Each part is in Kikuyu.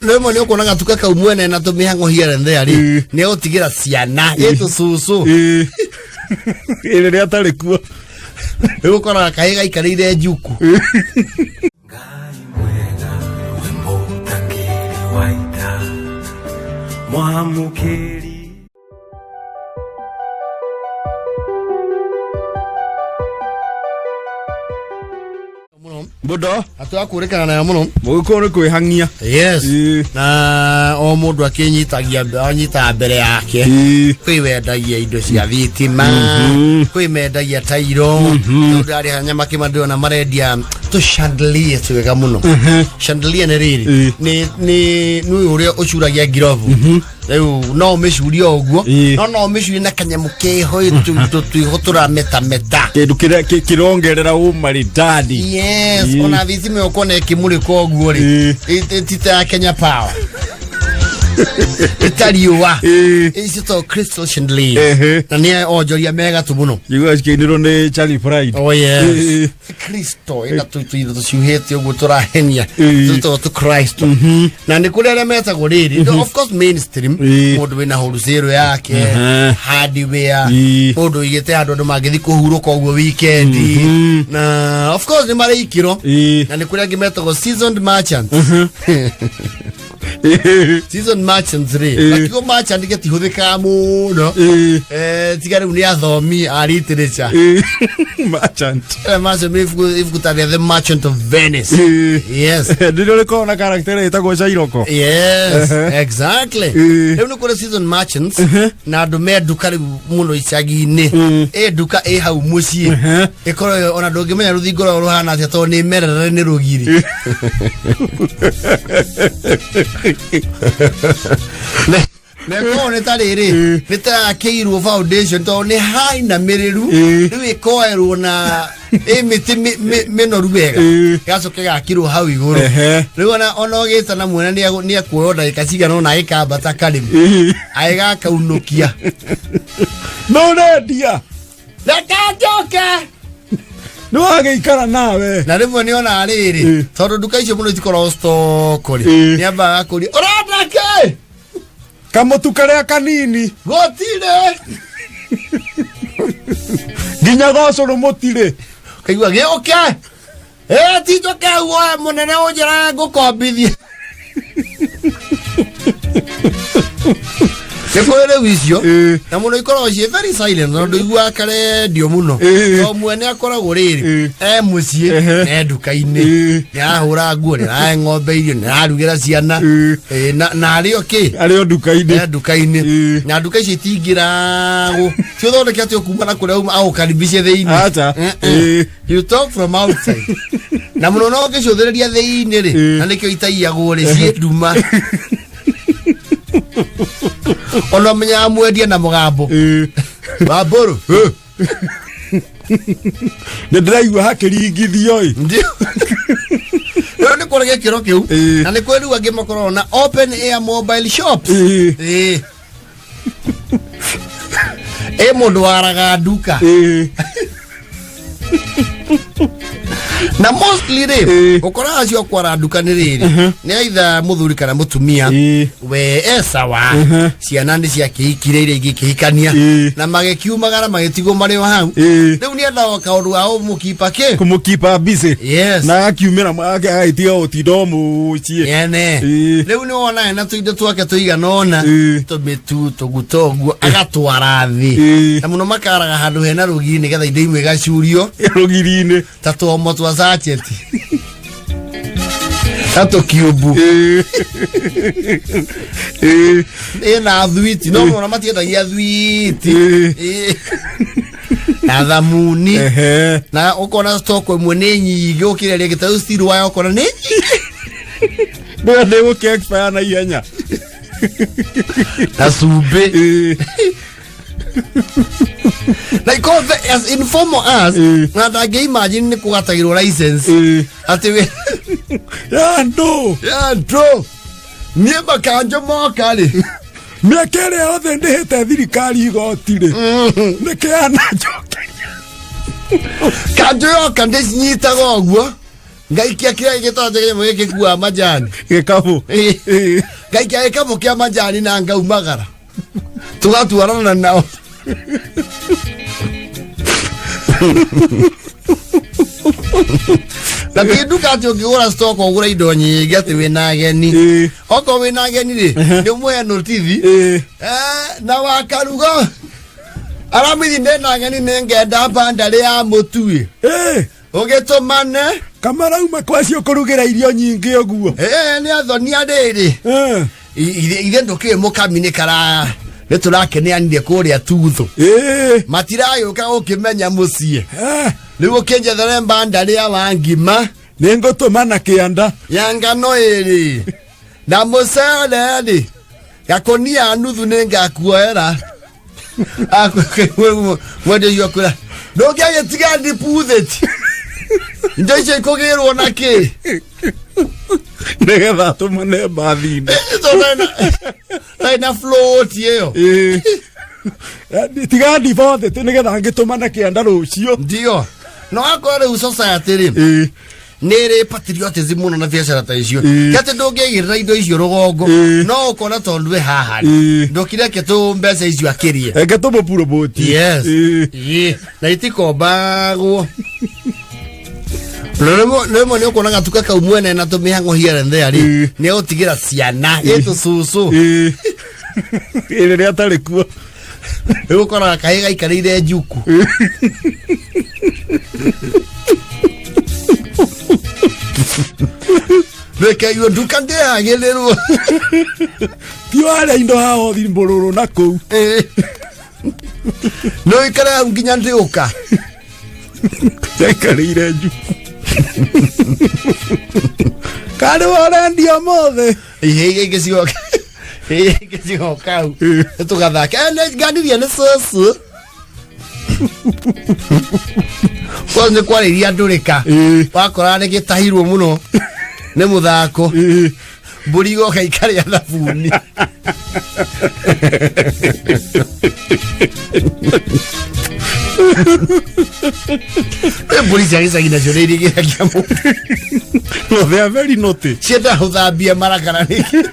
Rĩmwe nĩ ũkuona gatuka kau mwene na tũmĩhang'o here and there rĩ, nĩ egũtigĩra ciana ĩ tũcũcũ. Rĩrĩa atarĩ kuo. Rĩu ũkoraga kahĩ gaikarĩire njuku. Ngai mwega we mũtakĩrĩ wa ita mwamũkĩri. Mũndo. Atwakũrĩkana nayo mũno. Mũgĩkũyũ nĩ kwĩhang'ia. Yes. Na o mũndũ akĩnyitagia anyitaga mbere yake. Kwĩ wendagia indo cia thitima, kwĩ mendagia tairo, tondũ arĩ nyama kĩma ndĩrona marendia tũ chandelier twega mũno. Chandelier nĩ rĩrĩ, nĩ ũyũ ũrĩa ũcuragia ngirobu. Rĩu no ũmĩcurie o ũguo, no no ũmĩcurie na kanyamũ keho tũindo twĩho tũrametameta. Kĩndũ kĩrĩa kĩrongerera ũmaridadi. Yes, ona thitima ũkona ĩkĩmũrĩka ũguo rĩ, ti ta ya Kenya Power. Ĩtariũa. Ici to crystal chandelier. Na nĩ onjoria mega tu mũno. Njiguaga cikĩinĩrwo nĩ Charlie Pride. Oh yes. Kristo ĩna tũindo tũcuhĩte ũguo tũrahenia, tũtagwo tũ Kristo. Na nĩ kũrĩ arĩa metagwo rĩrĩ, of course mainstream, mũndũ wĩna wholesale yake, hardware, mũndũ ũigĩte handũ andũ mangĩthiĩ kũhurũka ũguo weekend. Na of course nĩ marĩ ikĩro. Na nĩ kũrĩ angĩ metagwo seasoned merchants. Seasoned merchants rĩ, na kiugo merchant gĩtihũthĩkaga mũno. Tiga rĩu nĩ athomi a literature. Merchant. Merchant nĩ ibuku ta rĩa The Merchant of Venice. Yes. Ndĩrĩ ũrĩkorwo na character ĩtagwo Shairoko. Yes, exactly. Rĩu nĩ kũrĩ season merchants na andũ me nduka rĩu mũno icagi-inĩ. Ĩ nduka ĩ hau mũciĩ. Ĩkorwo ona ndũngĩmenya rũthingo rwao rũhana atĩa tondũ nĩ merere nĩ rũgiri. Na ĩkorwo nĩ ta rĩrĩ, nĩ ta yakĩirwo foundation tondũ nĩ hainamĩrĩru, rĩu ĩkoerwo na ĩ mĩtĩ mĩnoru wega, ĩgacoka ĩgakirwo hau igũrũ. Rĩu ona ũgĩtana mwene nĩ ekuoywo ndagĩka cigana ũna agĩkambata karĩmu agĩgakaunũkia. No ũrendia. Reke njoke. Nĩ wagĩikara nawe. Na rĩmwe nĩ onaga rĩrĩ, tondũ nduka icio mũno itikoragwo stock rĩ, nĩ ambaga akũria ũrenda kĩ. Kamũtu karĩa kanini. Gũtirĩ. Nginya gocũrũ mũtirĩ. Kaigua gĩũke. Ĩ ti njoke woe mũnene ũnjĩraga ngũkombithie. Nĩ kũrĩ rĩu icio, na mũno ikoragwo ciĩ very silent na ndũiguaga karendio mũno, to mwene akoragwo rĩrĩ e mũciĩ, e nduka-inĩ, nĩ arahũra nguo, nĩ arahe ng'ombe irio, nĩ ararugĩra ciana. Na arĩ o kĩ. Arĩ o nduka-inĩ. E nduka-inĩ. Na nduka icio itingĩragwo, ti ũthondeke atĩ ũkuma na kũrĩa uma agũkaribishe thĩinĩ. Acha. You talk from outside. Na mũno no ũngĩcũthĩrĩria thĩinĩ rĩ, na nĩkĩo itaiyagwo rĩ, ciĩ nduma. Ona ũmenyaga mwendia na mũgambo. Wambũrũ. Nĩ ndĩraigua hakĩringithio ĩ. Ndio. Rĩu nĩ kũrĩ gĩkĩro kĩu. Na nĩ kwĩ rĩu angĩ makoragwo na open air mobile shops. Ĩ. Ĩ mũndũ waraga nduka. Na mostly rĩ, ũkoraga acio akwara nduka nĩ rĩrĩ, nĩ aitha mũthuri kana mũtumia we e sawa, ciana nĩ ciakĩhikire iria ingĩ ikĩhikania, na magĩkiumagara magĩtigwo marĩ o hau. Rĩu nĩ endaga kaũndũ ga ũmũkipa kĩ. Kũmũkipa busy. Yes. Na agakiumĩra agagĩtiga gũtinda o mũciĩ. Ene. Rĩu nĩ wona ena tũindo twake tũigana ũna, tũmĩtu tũguta ũguo agatwara thĩ. Na mũno makaraga handũ hena rũgiri nĩgetha indo imwe igacurio rũgiri-inĩ, ta tũomo twa sacheti ta tũkiumbu ĩna thwiti, no mũno matiendagia thwiti. Na thamuni. Na ũkona stock ĩmwe nĩ nyingĩ gũkĩra ĩrĩa ĩngĩ, ta rĩu steel wire ũkona nĩ nyingĩ. Nĩyo ndĩgũkĩ expire na ihenya. Na cumbĩ. Na ikorwo as informal as na ndangĩ imagine nĩ kũgatagĩrwo license atĩ we ya ndũ. Ya ndũ niĩ makanjũ moka rĩ. Mĩaka ĩrĩa yothe ndĩhĩte thirikari igoti rĩ, nĩkĩ ananjokeria? Kanjũ yoka ndĩcinyitaga ũguo. Ngaikia kĩrĩa gĩtwate kĩnyamũ gĩkĩ kuaga majani. Gĩkabũ. Ĩĩ. Ngaikia gĩkabũ kĩa majani na ngaumagara tũgatwarana nao. Na ti nduka atĩ ũngĩgũra stock ũgũre indo nyingĩ atĩ wĩna ageni. Okorwo wĩna ageni rĩ, nĩ ũmũhe notithi. Na wakaruga aramithi ndĩna ageni nĩ ngenda bandarĩ ya mũtu ĩ. Ũgĩtũmane. Kamarauma kwacio kũrugĩra irio nyingĩ ũguo. Nĩ athonia rĩrĩ. Ithe ndũkĩũĩ mũkami nĩ kara nĩ tũrakeneanire kũrĩa tuthu. Matiragĩũka gũkĩmenya mũciĩ. Rĩu ũkĩnjethere mbandarĩ ya wa ngima. Nĩ ngũtũma na kĩanda. Ya ngano ĩrĩ na mũcere rĩ gakũnia nuthu nĩ ngakuoera. Mwendia ũcio akwĩra ndũngĩagĩtiga deposit indo icio ikũgĩrwo na kĩ? Nĩgetha atũmane mbathi-inĩ. Na float ĩyo. Tiga deposit nĩgetha ngĩtũmane kĩanda rũciũ. Ndio no akorwo rĩu society rĩ nĩ ĩrĩ patriotism mũno na biacara ta icio. Atĩ ndũngĩigĩrĩra indo icio rũgongo no ũkona tondũ wĩ haha ndũkireke tũ mbeca icio akĩrie. Reke tũmũpuroboti. Yes. Ĩĩ. Na itikombagwo. Rĩmwe nĩ ũkuona gatuka kau mwene na tũmĩhang'o here and there rĩ nĩ egũtigĩra ciana ĩ tũcũcũ. Rĩrĩa atarĩ kuo. Rĩu ũkoraga kahĩ gaikarĩire njuku. Reke nduka ndĩagĩrĩrwo. Ti warĩa indo haha ũthi mbũrũrũ na kũu. No ikare hau nginya ndĩũka. Ndaikarĩire njuku. Karĩ warendia ũmũthĩ. Ihĩĩ gĩcigo gĩcigo kau tũgathake nganiria nĩ cũcũ. Kwa nĩ kwarĩria ndũrĩka wakora nĩ gĩtahirwo mũno nĩ mũthako mbũri igoka ikarĩa thabuni. Mbũri cia gĩcagi nacio nĩ irigĩragia mũndũ. No, they are very naughty. Ciendaga gũthambia mara kana nĩkĩ?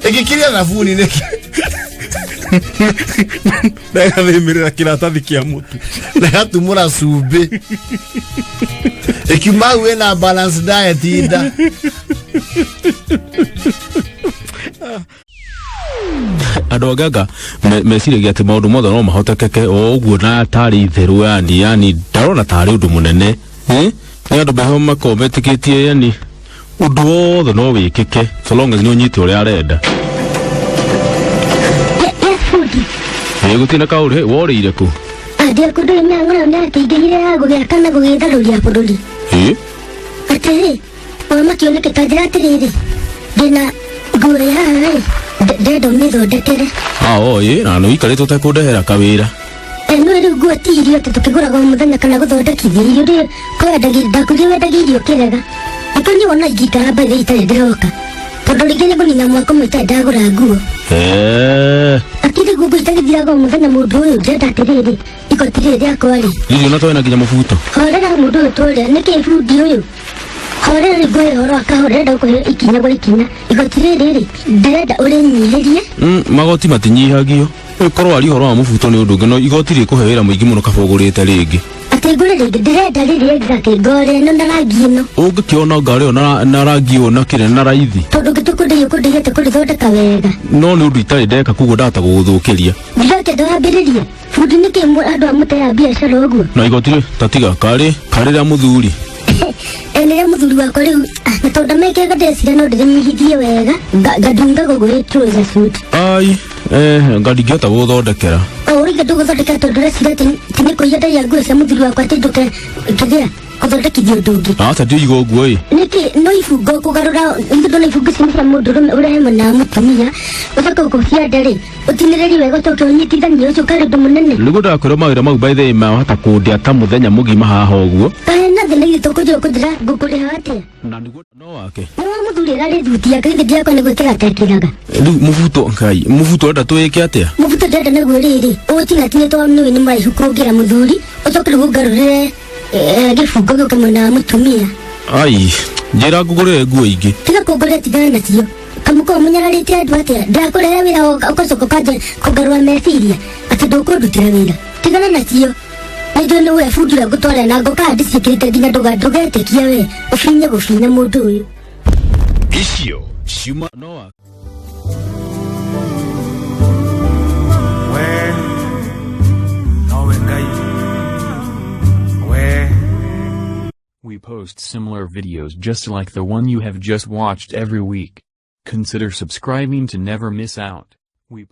Ĩngĩkĩrĩa thabuni nĩkĩ? Ndagathĩmĩrĩra kĩratathi kĩa mũtu. Na ĩgatumũra cumbĩ. Ĩkiuma hau ĩna balance diet nda. Andũ anganga meciragia atĩ maũndũ mothe no mahotekeke o ũguo na tarĩ itherũ, yani yani ndarona tarĩ ũndũ mũnene. Nĩ andũ meho makoragwo metĩkĩtie yani ũndũ wothe no wĩkĩke so long as nĩ ũnyite ũrĩa arenda. Gũtirĩ na kaũndũ. Worĩire kũ? Ndiĩ kũndũ mĩhang'o ĩyo nĩakĩingĩhire ya gũgĩaka na gũgĩtharũria bũrũri. Atĩrĩ, mũthamaki oneke ta njĩra atĩrĩrĩ, ndĩna nguo ĩ haha rĩ, ndĩrenda ũmĩthondekere. Ĩ, na nĩ ũikarĩte ũtekũndehera kawĩra. No rĩu nguo ti irio atĩ tũkĩgũraga o mũthenya kana gũthondekithia irio rĩ, kwendagia ndakwĩrire wendagia irio kĩrega. Nĩkĩo niĩ wona ingĩikara mbaithe itarĩ ndĩroka. Tondũ rĩngĩ nĩngũnina mwaka ũmwe itarĩ ndagũra nguo. Akĩrĩ nguo itagĩthiraga o mũthenya mũndũ ũyũ ndĩrenda atĩrĩrĩ, igoti rĩrĩ rĩakwa rĩ. Rĩrĩ ona twena nginya mũbuto. Horera mũndũ ũyũ tũrĩa, nĩkĩ bundi ũyũ? Horera rĩu ngũhe ũhoro wa kahora, ndĩrenda gũkũhe ikinya gwa ikinya. Igoti rĩrĩ rĩ, ndĩrenda ũrĩnyihĩrie. Magoti matinyihagio. Ũkorwo ari ũhoro wa mũbuto nĩ ũndũ ũngĩ, no igoti rĩkũhe wĩra mũingĩ mũno kaba ũgũrĩte rĩngĩ. Atĩ ngũre rĩngĩ, ndĩrenda rĩrĩ exactly ngore ĩno na rangi ĩno. Ũngĩkĩona ngari ĩyo na rangi ũyũ na kĩrĩa na raithi. Tondũ ũngĩtũkũndĩia ũkũndĩia atĩ kũrĩthondeka wega. No nĩ ũndũ itarĩ ndeka koguo ndahota gũgũthũkĩria. Ndĩrake ndwambĩrĩria. Bundi nĩkĩ andũ a mũteaga biacara ũguo? Na igoti rĩ, ta tiga, karĩ rĩa mũthuri. Nĩ rĩa mũthuri wakwa rĩu, na tondũ ndamekĩraga ndĩreciria no ndĩrĩnyihithie wega, ngandunga gũkũ ĩ trouser suit. Ai, nga ndingĩhota gũgũthondekera. O, ũrauga ndũgũthondekera tondũ ũreciria atĩ nĩ kũiya ndaia nguo cia mũthuri wakwa atĩ njũke kĩrĩa gũthondekithia ũndũ ũngĩ. Aca ndiũiga ũguo ĩ. Nĩkĩ no ibungo kũgarũra, ithuĩ ndona ibungo ici nĩ cia mũndũrũme ũrehe mwena wa mũtumia, ũcoke ũkũcianda rĩ, ũtinĩrĩrie wega ũcoke ũnyitithanie ũcio ũkarĩ ũndũ mũnene. Nĩguo ndakwĩra mawĩra mau by the way mahota kũndĩa ta mũthenya mũgima haha ũguo. Kaĩ na thĩna ithuĩ tũkũnjĩra ũkũnjĩra ngũkũrĩha atĩa? Na nĩguo no wake. Nĩ wa mũthuri ĩrarĩ thuti yake, ithe ndiakwa nĩ gwĩkĩra atekĩraga. Rĩu mũbuto, Ngai, mũbuto ũrenda tũwĩke atĩa? Mũbuto ndĩrenda naguo rĩrĩ, ũũtinatinie tondũ nĩũĩ nĩ mũraihu kũngĩra mũthuri, ũcoke rĩu ũngarũrĩre Gĩbungo gĩũke mwena wa mũtumia. Ai, njĩra ngũgũrĩre nguo ingĩ. Tiga kũngũrĩra, tigana nacio. Kamũko mũnyararĩte andũ atĩa? Ndakũrehe wĩra ũgacoka ũkanja kũngarũra meciria atĩ ndũkũndutĩra wĩra. Tigana nacio. Na ithuĩ nĩ we bundi ũrĩa ngũtwarĩra na ngũkaa ndiciĩkĩrĩte nginya ndũgetĩkia we ũbinye gũbinya mũndũ ũyũ. Icio ciuma no We nowe Ngai we. We post similar videos just like the one you have just watched every week. Consider subscribing to never miss out. We